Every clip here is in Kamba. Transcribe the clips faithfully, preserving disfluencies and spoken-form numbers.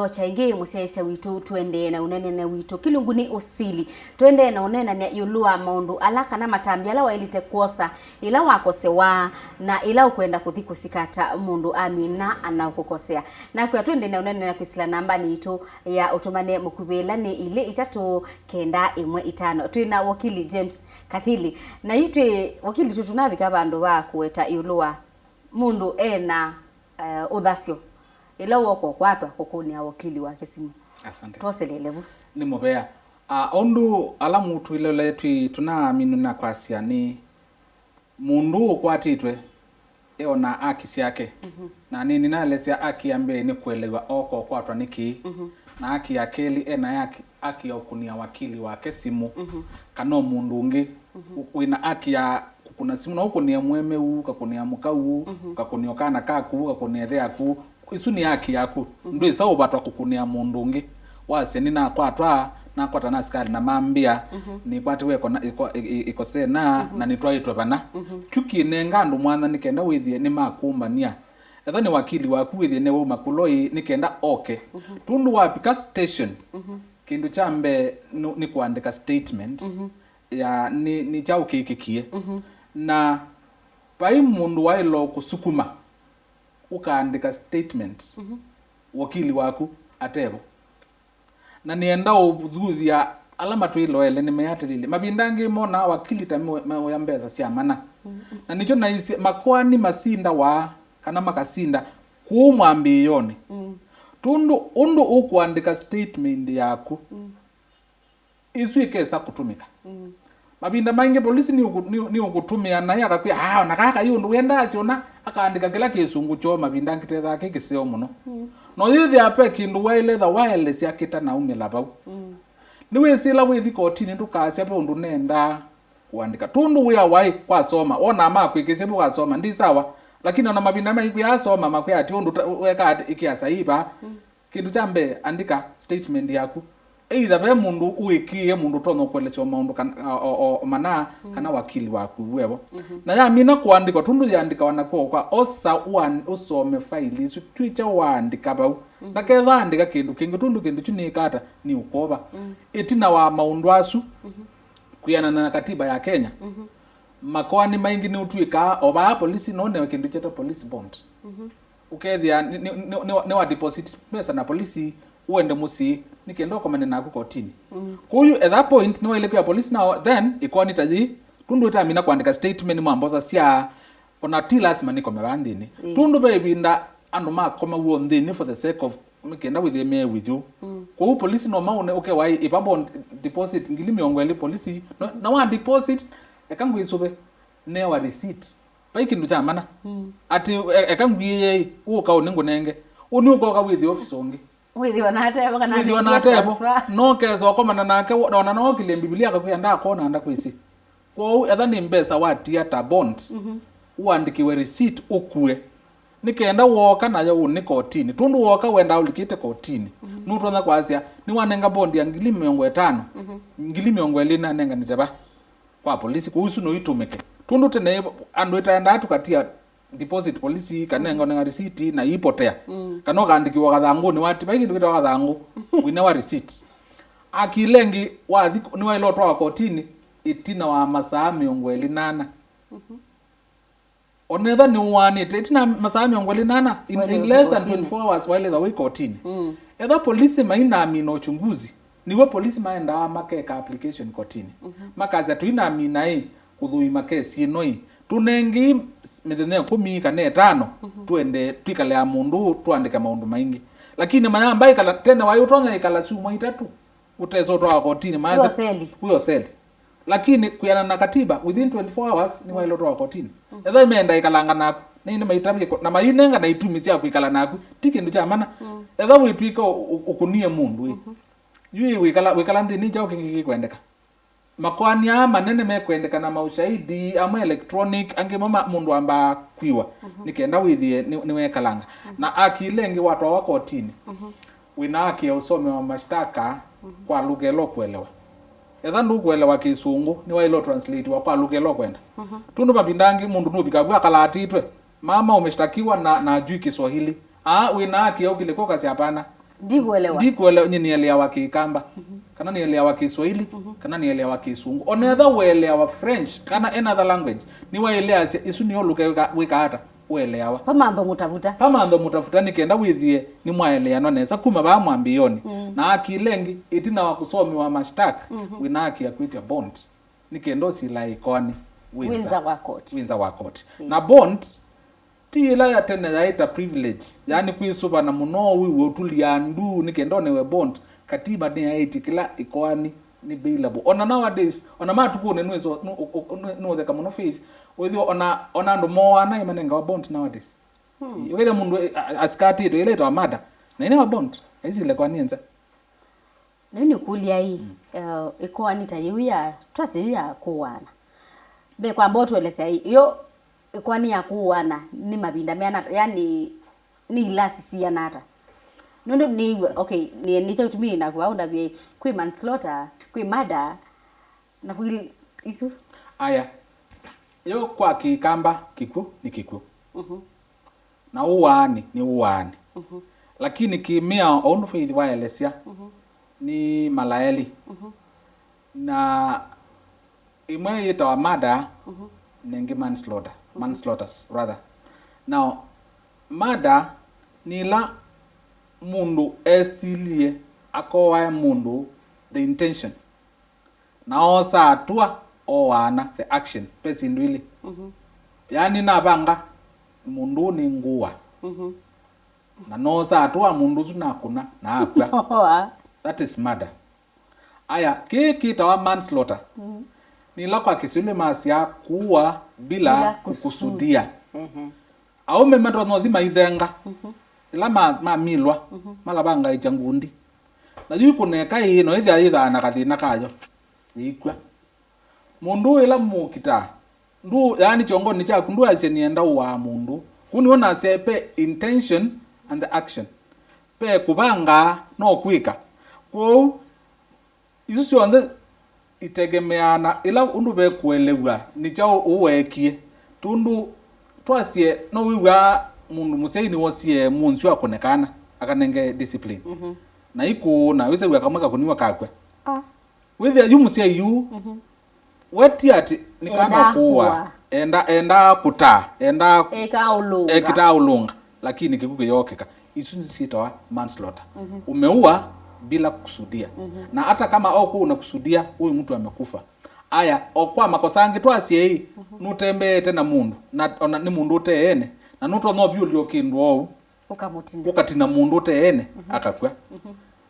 Okya ĩngĩ, mũsyaĩĩsya witũ, tũendee na ũneenany'a witũ. Kĩlungu nĩ ũsili. Tũendee na ũneenany'a ĩũlũ wa maũndũ ala kana matambya ala waĩlĩte kwosa ĩla wakosewa na ĩla ũkwenda kũthi kũsikata mũndũ amina ana ũkũkosea. Nakwĩa tũendee na ũneenany'a kwĩsĩla nambanĩ yitũ ya ũtũmane mũkuvĩ ĩla nĩ ilĩ itatũ kenda ĩmwe itano. Twĩ na wakili James Kathili. Na yu twĩ wakili, tũtũnavika vandũ va kũweta ĩũlũ wa mũndũ ena eh, ũthasyo ĩla woko kwatwa kũkũnĩa wakili wake simũ. Asante. Twoselele vu. Nĩ mũvea. Ah, ũndũ ala mũtwĩlele twĩ tũnaaminu na kwasya nĩ mũndũ ũkwatĩtwe eona aki syake. Mhm. Na nĩ nĩnaelesya aki ya mbee nĩ kũelewa oko kwatwa nĩ kĩĩ. Mhm. Na aki ya kelĩ ena ya aki, aki ya ũkũnĩa wakili wake simũ. Mhm. Kana o mũndũ ũngĩ. Mhm. Wĩna aki ya kũkũna simũ, no ũkũnĩe mũemeu, ũkakũnĩa mũkau, mhm, ũkakũnĩa kana kaku, ũkakũnĩa ĩthe yaku. Isu nĩ aki yaku. Mhm. Ndwĩsa ũvatwa kũkũnĩa mũndũ ũngĩ. Wasya nĩnakwatwa, nakwata na asikalĩ na mambĩa, mhm, nĩkwatiwe ĩkona-, ĩko-, ĩ-, ĩ-, ĩkosena, mhm, na nĩtwaĩtwe vana. Mhm. Kyu kĩnenga andũ mwanya nĩ kenda wĩthĩe nĩmakũmbany'a. Etha nĩ wakili waku wĩthĩe nĩwauma kũloi nĩ kenda oke. Mhm. Tũndũ wavika station, mhm, kĩndũ kya mbee nũ-, nĩ kũandĩka statement, mhm, ya nĩ, nĩ kyaũ kĩkĩkie. Mhm. Na vai mũndũ waĩlwe kũsukuma ũkaandĩka statement, mhm, wakili waku atevo. Na nĩenda ũthuthya ala matwĩloele nĩmeatĩlĩlye. Mavinda angĩ monaa wakili ta meũya mbesa sya mana. Mhm. Na nĩkyo naisye makoani masindawa kana makasinda kũu mwambĩĩonĩ. Mhm. Tũndũ ũndũ ũkũandĩka statement yaku, mhm, ĩsu ĩkesa kũtũmĩka. Mm. Mavinda maingĩ polisi nĩ ũkũ-, nĩ, nĩ ũkũtũmĩa naĩ akakwĩa, "Ah, ona kaka yu ũndũ wendaa asyo ona," akaandĩka kĩla kĩsũngũ kyoo mavinda angĩ kethaa kĩ kĩseo mũno. Mm. No yĩthĩa ve kĩndũ waĩle etha waelesya kĩtanaumĩla vau. Mm. Nĩwĩsĩ ĩla wĩthi kotinĩ ndũkasya ve ũndũ nendaa kũandĩka. Tũndũ wĩa waĩ kwasoma, wonaa makwĩkĩsya vu wasoma, ndi sawa. Lakini ona mavinda maingĩ asoma makwĩa ati ũndũ ta-, weka ati ĩkĩa saii vaa. Mm. Kĩndũ kya mbee, andĩka statement yaku. Either ve mũndũ ũĩkĩĩe mũndũ ũtonya kũelesya maũndũ kana, o, o, o, mana, mm, kana wakili waku wevo. Mhm. Na yamina kũandĩkwa, tũndũ yĩandĩkawa na kw'oko kwa, osa ũan-, ũsome faili ĩsu, twĩkya waandĩka vau. Mhm. Na ketha andĩka kĩndũ kĩngĩ, tũndũ kĩndũ kyu nĩkata nĩ ũkova. Mm. Ĩtina wa maũndũ asu, mhm, kwĩanana na katiba ya Kenya, mhm, makoani maingĩ nĩũtw'ĩkaa o vaa polisi nonewe kĩndũ kyetwa police bond. Mhm. Ũkethĩa nĩ, nĩ, nĩ, nĩ, nĩwa deposit mesa na polisi, ũende mũsyĩ, nĩ kenda ũkomane naku kotinĩ. Mm. Kwoou at that point, nĩwaĩle kwĩa polisi nao, then ĩkoani ta yĩĩ, tũndũ ĩtamina kũandĩka statement mwambosasya, ona ti lasima nĩkome vaa nthĩnĩ. Mm. Tũndũ ve ĩvinda andũ makomaw'a nthĩnĩ for the sake of, nĩ kenda wĩthĩe me with you. Mm. Kwoou polisi no maũne ũkewa ĩva bond deposit ngili mĩongo ĩlĩ polisi, no, na wa deposit, eka ngwĩsũve, newa receipt. Vai kĩndũ kya mana. Mm. Atĩ, e-, eka ngwĩe, ũka ũnĩ ngũnenge. Ũnĩ ũkoka wĩthĩe ofisa ũngĩ. Wĩthĩwa na atevo kana wĩthĩwa na atevo. Transfer. No kesa ũkomana nake, wo-, ona no okile Mbivilia akakwĩa ndakwona ndakwĩsĩ. Kwoou, etha nĩ mbesa watia ta bond, mhm, ũandĩkĩwe receipt ũkue. Nĩ kenda wooka nayo ũnĩ kotinĩ. Tũndũ wooka wendaa ũlikĩte kotinĩ. Mhm. Nũtonya kwasya, nĩwanenga bond ya ngili mĩongo ĩtano. Mhm. Ngili mĩongo ĩlĩ nanenganĩte va? Kwa polisi, kũu isu no itũmĩke. Tũndũ tene andũ ĩtaendaa tũkatia deposit polisi, kana, mm, ngonenga risiti na iipotea. Mm. Kana ũkaandĩkĩwa kathangũnĩ wati, vai kĩndũ kĩtawa kathangũ, wĩna wa receipt. Akile ĩngĩ, wathi, nĩwaĩle ũtwawa kotinĩ ĩtina wa masaa mĩongo ĩlĩ na ana. Mhm. Onetha nĩũwaanĩte, ĩtina masaa mĩongo ĩlĩ na ana, in, waĩle in less than kotini. Twenty-four hours, waĩle etha wĩ kotinĩ. Mm. Etha polisi mainamina uchunguzi, nĩw'o polisi maendaa makeka application kotinĩ. Mhm. Makasya, "Tũinamina ĩ, kũthũima kesi ĩno ĩ, tũnengei mĩthenya ĩkũmi kana ĩtano, mhm, twende twĩkale ya mũndũ ũũ, tũandĩke maũndũ maingĩ." Lakini mayamba ĩkala, tene waĩ ũtonya ĩkala syumwa itatũ. Ũtesa ũtwawa kotinĩ, maasya, wĩ oseli. Wĩ oseli. Lakini kwĩana na katiba, within twenty-four hours, nĩwaĩle ũtwawa kotinĩ. Mm. Etha meenda ĩkalanga naku, nĩ, nĩmaitavye ko-, na mainenga na itumi sya kwĩkala naku, ti kĩndũ kya mana. Mm. Etha wĩtw'ĩka ũ-, ũ-, ũkũnie mũndũ ĩ. Mhm. Yu wĩkala, wĩkala nthĩnĩ kyaũ kĩngĩ kĩkwendeka? Makoani aa manene mekwendeka na maushaidi, amwe electronic, angĩ mo ma-, mũndũ ambaa kwiwa, mhm, nĩ kenda wĩthĩe nĩ, nĩwekalanga. Mhm. Na akile ĩngĩ watwawa kotinĩ, mhm, wĩna haki ya ũsomewa mashtaka, mhm, kwa lugha ĩla ũkũelewa. Etha ndũkũelewa Kĩsũngũ, nĩwaĩle ũtranslatiwa kwa lugha ĩla ũkwenda. Mhm. Tũndũ mavinda angĩ mũndũ nũvika vu akalaatĩtwe, "Mama, umeshtakiwa na, na ajui Kiswahili." Aa, wĩna haki ya ũkile kw'o ũkasya, "Hapana." Ndikuelewa. Ndikuelewa, nyie nĩeleawa Kĩkamba, kana nĩeleawa Kĩswahili, kana nĩeleawa Kĩsũngũ. Onetha ũeleawa French kana another language, nĩwaĩleasya ĩsu nĩyo lũka wĩka, wĩka ata, ũeleawa. Pamantho mũtavuta. Pamantho mũtavuta nĩ kenda wĩthĩe nĩmwaeleanwa nesa kuma vaa mwambĩĩonĩ. Na akile ĩngĩ, ĩtina wa kũsomewa mashtaka, wĩna haki ya kwĩtya bond. Nĩ kenda ũsilaa ĩkoani wĩ nza. Wĩ nza wa court. Wĩ nza wa court. Na bond, ti ĩla ya tene yaĩ ta privilege, yaani kwĩsũvana mũno, wĩw'e ũtulya ndu, nĩ kenda ũnewe bond. Katiba nĩyaĩtye kĩla ĩkoani nĩ bailable. Ona nowadays, ona matukũnĩ nĩwĩso-, nũ-, ũ-, ũ-, nũ-, nũũtheka mũno Faith, ũyũ ona, ona andũ mooaana ĩmanengawa bond nowadays. Ũkethĩa mũndũ, eh, a-, asikatĩtwe, ĩla ĩtawa murder, na ĩnewa bond, aisile ĩkoani nza. Nĩu nĩkũlya ĩ, eh, ĩkoani ta yĩu ya, twasye yĩu ya kũaana. Mbee kwamba ũtũelesya ĩ, yo ĩkoani ya kũaana nĩ mavinda meana ata, yani, nĩ ilasi siana ata? Nũndũ nĩw'a, okay, nĩ, nĩ kyaũ kĩtumi nakũa ũndavye ĩ, kwĩ manslaughter, kwĩ murder, na kwĩ isu. Aya, yo kwa Kĩkamba, kĩkw'ũ nĩ kĩkw'ũ. Na ũaani nĩ ũaani. Lakini kĩmĩao, o ũndũ Faith waelesya, nĩ malaeli. Na ĩmwe yĩtawa murder, na ĩngĩ manslaughter, manslaughters rather. Now, murder nĩ ĩla mũndũ esilie akoae mũndũ, the intention. Na oosa atũa, ooaana, the action, ve syĩndũ ilĩ. Yaani navanga mũndũ ũũ nĩngũũa. Na noosa atũa mũndũ ũsu nakũna na akw'a. That is murder. Aya, kĩĩ kĩtawa manslaughter. Nĩ ĩla kwa Kĩswahili masyaa kuua bila kukusudia. Aũme matonya ũthi maithenga. Ĩla ma-, mamilwa, malavangaĩkya ngundi. Na yu ĩkũna ĩka ĩĩ, no ĩthĩa yĩthaa na kathĩna kayo, yĩikw'a. Mũndũ ũũ ĩla mũkitaa, ndũ, yaani kyongonĩ kyaku, ndũasya nĩenda ũaa mũndũ. Kũu nĩw'o nasya ve intention and the action. Ve kũvanga, no kwĩka. Kwoou, isu syonthe itegemeaa na ĩla ũndũ vekũelew'a nĩ kyaũ ũweekie. Tondũ twasye, no wĩw'aa mũndũ mũsyai nĩwosie mũnzũ akũne kana, akanenge discipline. Na ikũũna, wĩsew'a kamwe kakũniwa kakw'a. Wĩthĩa yu mũsyai yu, we ti ati nĩ kana kũũa. Enda, enda kũtaa, enda ekĩtaa ũlũnga. Lakini kĩkw'ũ kĩyookĩka. Isu nĩ syĩtawa manslaughter. Umeua bila kukusudia. Na hata kama haukuwa unakusudia, huyu mtu amekufa. Aya, o kwa makosa angĩ twasye ĩ, nũtembeete na mũndũ, na ona nĩ mũndũ ũteene, na nũtonya ũvyũlya kĩndũ ou, ũkatina mũndũ ũteene, akakw'a.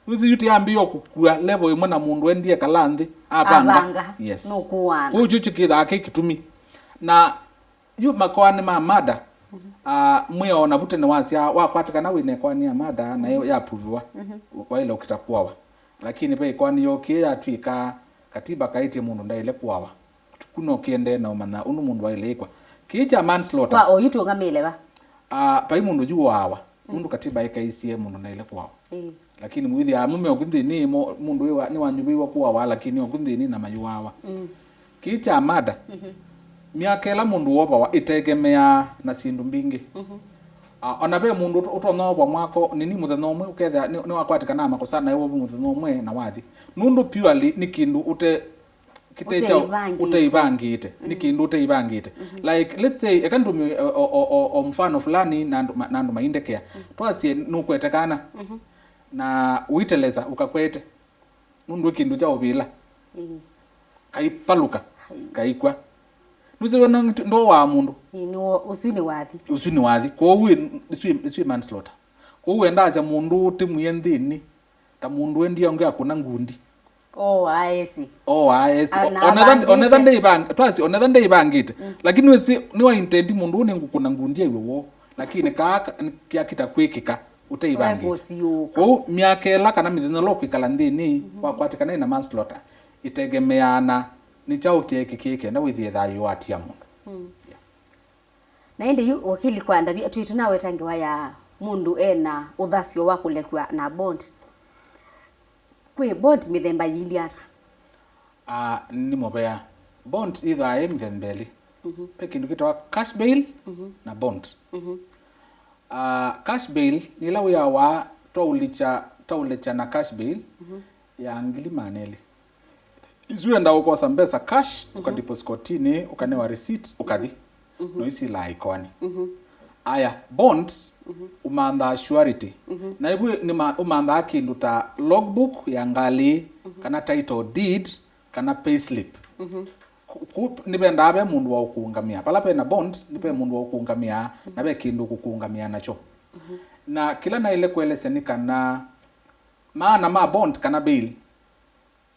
Nĩwĩsĩ yu tĩambĩĩe kũkua level ĩmwe na mũndũ endie kala nthĩ, apanga. Yes. Nũkũana. Kwoou kyu kĩkĩthaa kĩ kĩtumi. Na yu makoani ma murder, ah, mwĩao navu tene wasya, wakwatĩkana wĩ na ĩkoani ya murder, na ya apruviwa, waĩle ũkita kũawa. Lakini ve ĩkoani yookie yatw'ĩka katiba kaĩtye mũndũ ndaĩle kũawa. Ku no kĩendee na ũmanya ũndũ mũndũ waĩle ĩkwa. Kĩĩ kya manslaughter. Kwa oyu tũngamĩle va? Ah, vai mũndũ yu ũaawa. Nũndũ katiba ĩkaisye mũndũ ndaĩle kũawa. Ĩĩ. Lakini mwĩthĩa amume oku nthĩnĩ, mo-, mũndũ wĩwa-, nĩwanyuvĩiwe kũawa, lakini oku nthĩnĩ na mayũawa. Kĩĩ kya murder, myaka ĩla mũndũ wovawa ĩtegemeaa na syĩndũ mbingĩ. Ah, ona ve mũndũ ũt-, ũtonya ovwa mwaka nini mũthenya ũmwe, ũkethĩa nĩ, nĩwakwatĩkana na makosa naĩ wovwa mũthenya ũmwe na wathi. Nũndũ purely nĩ kĩndũ ũte kĩte kya ũteĩvangĩte. Ũteĩvangĩte. Nĩ kĩndũ ũteĩvangĩte. Like, let's say, eka ndũmĩe o, o, o, o, o mfano fulani na andũ ma-, na andũ maindekea. Twasye nũkwete kana, na ũiteleza ũkakwete. Nũndũ kĩndũ kya ũvĩla. Ĩĩ. Kaipalũka, kaikwa. Nũsĩ wona ndowaa mũndũ. Ĩĩ, nĩ wo-, ũsu nĩ wathi. Ũsu nĩ wathi. Kwoou ĩ, ĩsu ĩ, ĩsu ĩ manslaughter. Kwoou endasya mũndũ ũtĩmwie nthĩnĩ, ta mũndũ endie ũngĩ akũna ngundi. Oo, aesi. Oo, aesi. Ona onetha, onetha ndeivang-, twasi, onetha ndeivangĩte. Lakini wĩsĩ, nĩ wa intend mũndũ ũũ nĩngũkũna ngundi aiwe woo. Lakini kaa ka-, nĩ kĩakita kwĩkĩka, ũteivangĩte. Wekũsiũka. Kwoou, myaka ĩla kana mĩthenya ĩla ũkwĩkala nthĩnĩ, wakwatĩkana na manslaughter, ĩtegemeaa na nĩ kyaũ kyeekĩkie kenda wĩthĩe thayũ watia mũndũ. Yeah. Na ĩndĩ yu wakili kwa ndavya, twĩ tũnaweta ngewa ya mũndũ e na ũthasyo wa kũlekw'a na bond. Kwĩ bond mĩthemba yĩilye ata? Ah, nĩ mũvea. Bond yĩthwaa yĩ mĩthemba ĩlĩ. Ve kĩndũ kĩtawa cash bail na bond. Ah, cash bail nĩ ĩla wĩawa twaũlikya Taũlekya na cash bail ya ngili maana elĩ. Isu wenda ũkosa mbesa cash, ũkadeposit kotinĩ, ũkanewa receipt, ũkathi. No isilaa ikoani. Aya, bond, ũmanthaa surety. Na ĩvu nĩ ma- ũmanthaa kĩndũ ta logbook ya ngalĩ, kana title deed, kana payslip. Ku- ku- nĩvendaa ve mũndũ wa ũkũũngamĩa. Vala ve na bond, nĩ ve mũndũ wa ũkũũngamĩa, na ve kĩndũ ũkũkũũngamĩa nakyo. Na kĩla naĩle kũelesya nĩ kana maana ma bond kana bail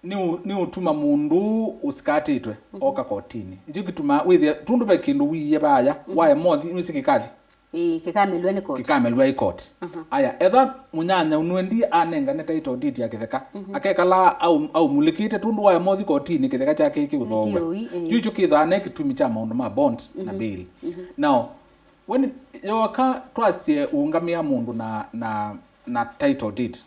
nĩ ũ- nĩ ũtuma mũndũ ũsikatĩtwe oka kotinĩ. Nĩkyo kĩtuma wĩthĩa tũndũ ve kĩndũ wiie vaya, waema ũthi nĩwĩsĩ kĩkathi Ĩĩ, kĩkamelw'a nĩ koti. Kĩkamelw'a ĩ koti. Aya, etha mũnyanya ũnwendi anengane title deed ya kĩtheka, akekala au- aumulĩkĩte tũndũ waema ũthi kotinĩ kĩtheka kyake kĩũthoow'a. Kĩũi, ĩĩ. Kyu kyo kĩthaa ne kĩtumi kya maũndũ ma bond na bail. Now, when yoka twasye ũũngamĩa mũndũ na, na, na title deed,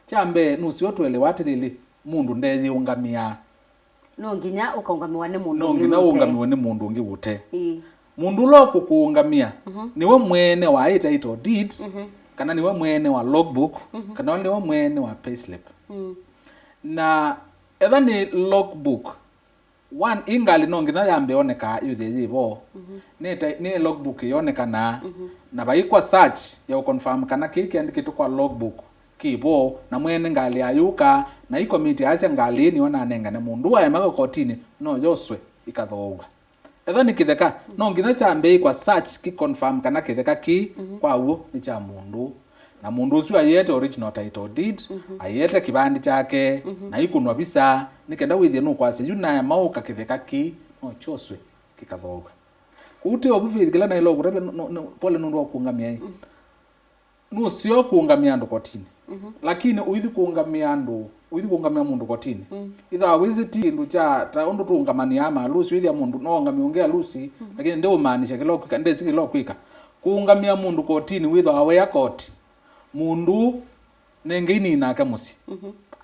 kya mbee nũseo tũelewa atĩlĩlĩ, mũndũ ndeyĩũngamĩaa. No nginya ũkaũngamĩwa nĩ mũndũ no ũngĩ nginya ũte. Ũũngamĩwe nĩ mũndũ ũngĩ ũte. Ĩĩ. Mũndũ ũla ũkũkũũngamĩa nĩwe mwene wa ĩ title deed, kana nĩwe mwene wa logbook, kana nĩwe mwene wa payslip. Na etha nĩ logbook, one, ĩ ngalĩ no nginya yambe yonekaa yĩthĩe yĩ vo. Nĩ ta- nĩ logbook yonekanaa, na vaikwa search ya ũconfirm kana kĩĩ kĩandĩkĩtwe kwa logbook kĩ vo, na mwene ngalĩ ayũka, na ĩ komiti asya ngalĩ ĩĩ nĩyo nanengane mũndũ waemaka kotinĩ, no yoswe ĩkathoow'a. Etha nĩ kĩtheka, no nginya kyambe ĩkwa search kĩ confirm kana kĩtheka kĩĩ kwa w'o nĩ kya mũndũ. Na mũndũ ũsu aiete original title deed, aiete kĩvandĩ kyake, na ikũnwa visa, nĩ kenda wĩthĩe nũkwasya yu naema ũka kĩtheka kĩĩ no kyoswe kĩkathoow'a. Kũu tĩ ovu Faith, kĩla naĩle ũkũtavya, no- no- pole nũndũ wa kũũngamĩa ĩ. Nũseo kũũngamĩa andũ kotinĩ. Lakini ũithi kũũngamĩa andũ, ũithi kũũngamĩa mũndũ kotinĩ, ĩthaa wĩsĩ ti kĩndũ kya ta ũndũ tũũngamanĩaa malusi, wĩthĩa mũndũ no ũngamĩe ũngĩ alusi, lakini ndĩũmaanisha kĩla ũkwĩka, ndĩsĩ kĩla ũkwĩka. Kũũngamĩa mũndũ kotinĩ wĩthawa wĩa koti, mũndũ nengei nĩ nake mũsyĩ.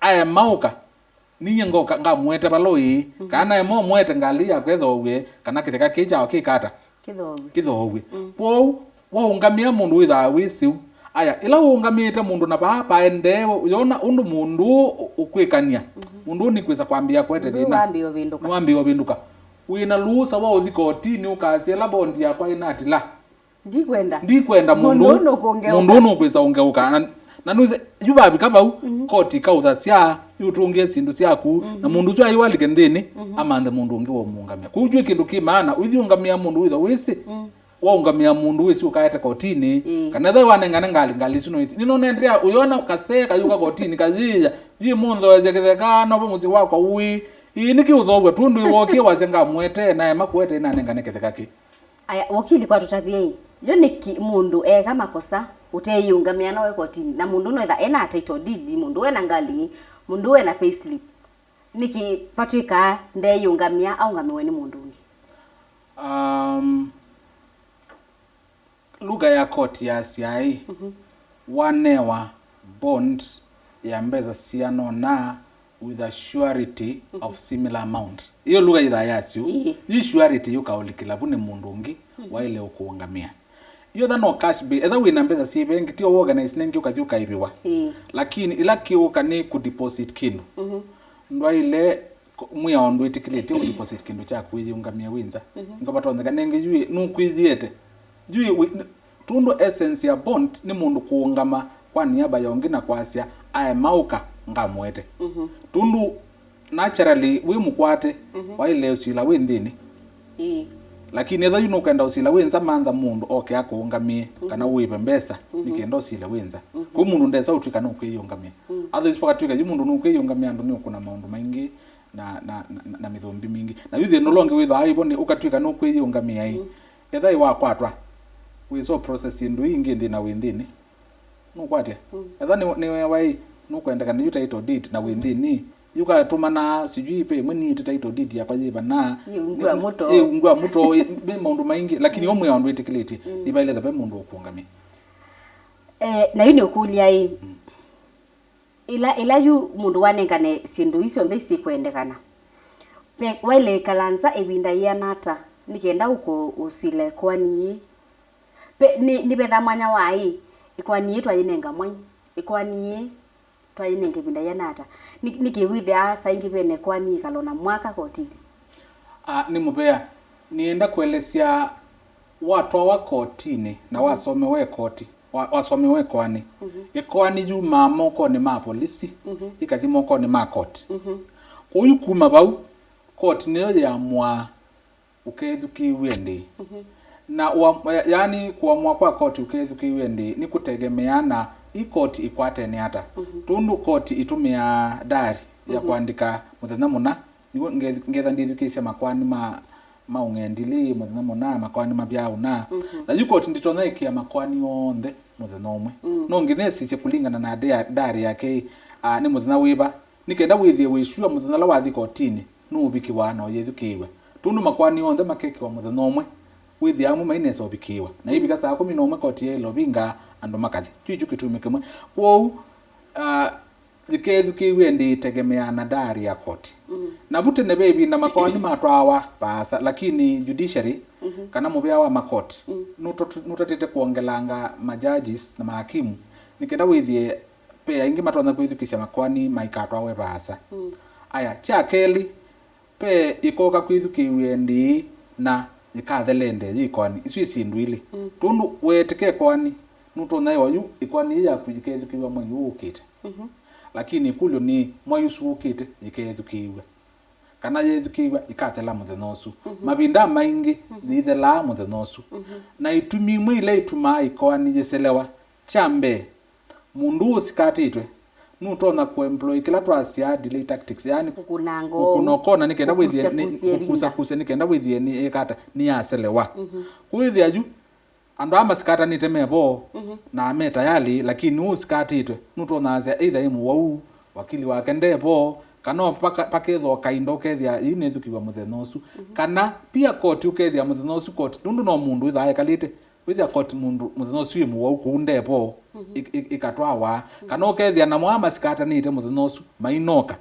Aema ũka, ninyie ngoka ngamũete vala ũĩ, kana naema ũmũete ngalĩ yakwa ĩthoow'e, kana kĩtheka kĩĩ kyao kĩkata Kĩthoow'e. Kĩthoow'e. Kwoou, waũngamĩa mũndũ wĩthaa wĩsĩ ũu. Aya, ĩla ũũngamĩte mũndũ na vaa paendee, yona ũndũ mũndũ ũũ ũ- ũkwĩkany'a, mũndũ ũũ nĩkwĩsa kwambĩĩa kũete thĩna. Nĩwambĩĩa ũvĩndũka. Nĩwambĩĩa ũvĩndũka. Wĩ na lusa wa ũthi kotinĩ ũkasya ĩla bondi yakwa ĩnatila. Ndikwenda. Ndikwenda mũndũ ũũ nũkũngeũka. Mũndũ ũũ nũkwĩsa ũngeũka. Na, na nũsĩ, yu vavika vau, koti ikaũthasya, yũtũngĩe syĩndũ syaku, na mũndũ ũsu aiwalike nthĩnĩ, amanthe mũndũ ũngĩ wa ũmũũngamĩa. Kwoou yu kĩndũ kĩ maana, ũithi ũngamĩa mũndũ wĩthwa wĩsĩ, waũngamĩa mũndũ wĩsĩ ũkaete kotinĩ, kana ethĩwa wanengane ngalĩ, ngalĩ isu no ithi. Nĩnonendeea ũyona kasee kayũka kotinĩ, kayĩĩa, yu ĩmũnthoesya kĩtheka, novo mũsyĩ wakwa ũĩ. Ĩĩ, nĩkĩ ũthoow'a? Tũndũ ĩwokie wasya ngamũete, naema kũete, nanengane kĩtheka kĩ. Aya, wakili kwatũtavye ĩ, yo nĩkĩ mũndũ eeka makosa ũteeyĩũngamĩa no e kotinĩ, na mũndũ no etha ena title deed, mũndũ ena ngalĩ, mũndũ ena payslip, nĩkĩ vatw'ĩkaa ndeeyĩũngamĩa aũngamĩwe nĩ mũndũ ũngĩ? Um, lugha ya koti yasya ĩ, wanewa bond ya mbesa siana ũna with a surety of similar amount. Ĩyo lugha yĩthaa yasyo. Ĩĩ. Yu surety yũkaũlikĩla vu nĩ mũndũ ũngĩ waĩle ũkũũngamĩa. Yu etha no cash bail, etha wĩ na mbesa syĩ vengi, ti o organize nengĩ ũkathi ũkaĩvĩwa. Ĩĩ. Lakini ĩla kĩũka nĩ kũdeposit kĩndũ. Ndwaĩle Ko- mwĩao ndwĩtĩkĩlĩtye ũdeposit kĩndũ kya kwĩyĩũngamĩa wĩ nza. Nĩko vatonyeka nengĩ yu ĩ, nũkwĩyĩete. Yu ĩ, wĩ- n- tũndũ essence ya bond nĩ mũndũ kũũngama kwa niaba ya ũngĩ na kwasya, aema ũka, ngamũete. Tũndũ naturally wĩ mũkwate, waĩle ũsila wĩ nthĩnĩ. Ĩĩ. Lakini ethwa yu nũkwenda ũsila wĩ nza, mantha mũndũ oke akũũngamĩe, kana ũĩve mbesa, nĩ kenda ũsile wĩ nza. Kũu mũndũ ndesa ũtw'ĩka nũkwĩyĩũngamĩa. Otherwise, pakatw'ĩka yu mũndũ nũkwĩyĩũngamĩa andũ nĩũkũna maũndũ maingĩ, na, na, na, na mĩthũmbi mingĩ. Na yu thĩna ũla ũngĩ wĩthĩawa ĩvo nĩ ũkatw'ĩka nũkwĩyĩũngamĩa ĩ. Etha ĩ wakwatwa, wĩsa process syĩndũ ii ingĩ nthĩna wĩ nthĩnĩ. Nũkwatya? Etha nĩ, nĩweewa ĩ, nũkwendekana yu title deed na wĩ nthĩnĩ. Yu katũmana, sijui pe ĩmwe niĩte title deed yakwa yĩvana. Yĩungua mũto. Yĩungua mũto, ĩ, ve maũndũ maingĩ, lakini o mwĩao ndwĩtĩkĩlĩtye, nĩvaĩle ve mũndũ ũkũngamĩa. Eh, na yu nĩũkũlya ĩ, Ĩla, ĩla yu mũndũ wanengane syĩndũ ii syonthe isyĩkwendekana, ve, waĩle ĩkala nza ĩvinda yĩana ata nĩ kenda ũko ũsile ĩkoani yĩĩ? Ve, nĩ, nĩvethaa mwanya wa ĩ, ĩkoani yĩĩ twayĩnenga mwai, ĩkoani yĩĩ Vainenge ĩvinda yĩana ata? Nĩ, nĩkĩ wĩthĩaa saa ingĩ ve na ĩkoani yĩkalwa na mwaka kotinĩ? Ah, nĩ mũvea. Nĩenda kũelesya watwawa kotinĩ na wasomewa ĩkoti, wa, wasomewa ĩkoani. Ĩkoani yumaa mokonĩ ma polisi, ĩkathi mokonĩ ma koti. Kwoou kuma vau, koti nĩyo yĩamũaa ũkethukĩĩw'e ndĩĩ. Na ũam-, ya-, yaani kũamũa kwa koti ũkethukĩĩw'e ndĩĩ nĩkũtegemeaa na i koti ĩkwatene ata. Tondũ koti ĩtũmĩaa diary ya kũandĩka mũthenya mũna, nĩw'o nge-, ngetha ndĩthukĩĩsya makoani ma, ma ũng'endilĩ mũthenya mũna, makoani mavyaa ũna. Na yu koti ndĩtonya ĩkĩa makoani onthe mũthenya ũmwe. No nginya ĩsisye kũlingana na dia-, diary yake, aa, nĩ mũthenya wĩva, nĩ kenda wĩthĩe wĩ sure mũthenya ũla wathi kotinĩ nũũvikĩwa na ũyĩthukĩĩw'a. Tondũ makoani onthe makekĩwa mũthenya ũmwe, wĩthĩa amwe mainesa ũvikĩĩwa. Na ivika saa kũmi na ũmwe koti yaĩle ũvinga andũ makathi. Kyu ikyo kĩtumi kĩmwe. Kwoou, ah, yĩkethukĩĩw'e ndĩĩ ĩtegemeaa na diary ya koti. Na vu tene ve ĩvinda makoani matwaawa vaasa, lakini judiciary, kana mũvĩa wa makoti, nũtat-, nũtatĩte kwongelanga ma judges na maakimu, nĩ kenda wĩthĩe ve aingĩ matonya kwĩthukĩĩsya makoani maikatwawe vaasa. Aya, kya kelĩ, ve ĩkoka kwĩthukĩĩw'e ndĩĩ na yĩkathele ndee yĩ ĩkoani. Isu ĩ syĩndũ ilĩ. Tondũ weetĩka ĩkoani, nũtonya ĩwa yu ĩkoani yĩ yaku yĩkethukĩĩw'a mwei ũũ ũkĩte. Lakini ĩkũlyo nĩ, mwei ũsu ũkĩte yĩkethukĩĩw'a? Kana yethukĩĩw'a yĩkathela mũthenya ũsu? Mavinda maingĩ yĩthelaa mũthenya ũsu. Na itumi imwe ila itumaa ĩkoani yĩselewa, kya mbee, mũndũ ũsikatĩtwe nũtonya kũemploy kĩla twasyaa delay tactics, yaani kũkũna ngoo, kũkũna ũkona nĩ kenda wĩthĩe nĩ kũkusakusya ĩvinda, kũkusakusya nĩ kenda wĩthĩe nĩ ĩkata nĩyaselewa. Kwĩthĩa yu andũ aa masikatanĩte me vo na me tayali, lakini ũũ ũsikatĩtwe nũtonya asya either ĩ mũwau, wakili wake nde vo, kana o paka-, pakethwa kaindo ũkethĩa yĩu nĩthukĩwa mũthenya ũsu. Kana pia koti ũkethĩa mũthenya ũsu koti, nũndũ no mũndũ wĩthaa ekalĩte, wĩthĩa koti mũndũ mũthenya ũsu ĩ mũwau kũu nde vo, ĩ-, ĩ-, ĩkatwawa. Kana ũkethĩa namo aa masikatanĩte mũthenya ũsu mainoka.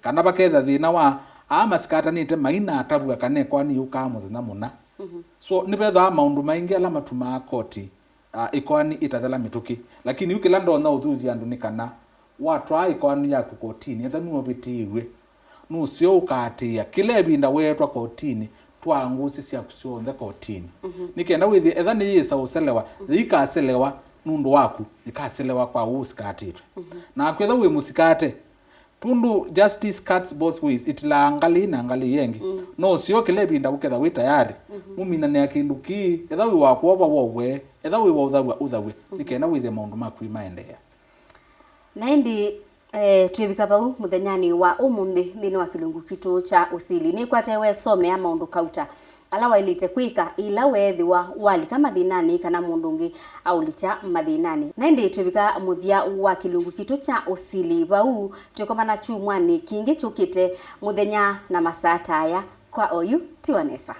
Kana vaketha thĩna wa aa masikatanĩte mainatavw'a kana ĩkoani yũkaa mũthenya mũna. So, nĩvethĩawa maũndũ maingĩ ala matumaa koti, ah, ĩkoani ĩtathela mĩtũkĩ. Lakini yu kĩla ndonya ũthuthya andũ nĩ kana watwaa ĩkoani yaku kotinĩ, etha nũvĩtĩĩw'e, nũseo ũkaatĩĩa kĩla ĩvinda weetwa kotinĩ, twaa ngũsĩ syaku syonthe kotinĩ. Nĩ kenda wĩthĩe, etha nĩyĩsa ũselewa, yĩikaselewa nũndũ waku, yĩkaselewa kwa ũũ ũsikatĩtwe. Naku etha wĩ mũsikate, tondũ justice cuts both ways, ĩtilaa ngalĩ na ngalĩ ĩĩ ĩngĩ. No ũseo kĩla ĩvinda ũketha wĩ tayarĩ, mũminanĩa kĩndũ kĩĩ, etha wĩ wa kwova wovwe, etha wĩ wa ũthaw'a ũthaw'e, nĩ kenda wĩthĩe maũndũ maku nĩmaendeea. Na ĩndĩ, eh, twĩvika vau mũthenyanĩ wa ũmũnthĩ nthĩnĩ wa kĩlungu kitũ kya ũsili. Nĩkwate wesomea maũndũ kauta ala waĩlĩte kwĩka ĩla weethĩwa walika mathĩnanĩ kana mũndũ ũngĩ aũlikya mathĩnanĩ. Na ĩndĩ twĩvika mũthya wa kĩlungu kitũ kya ũsili vau, twĩkomana kyumwanĩ kĩngĩ kyũkĩte mũthenya na masaa ta aya. Kwa oyu, tiwa nesa.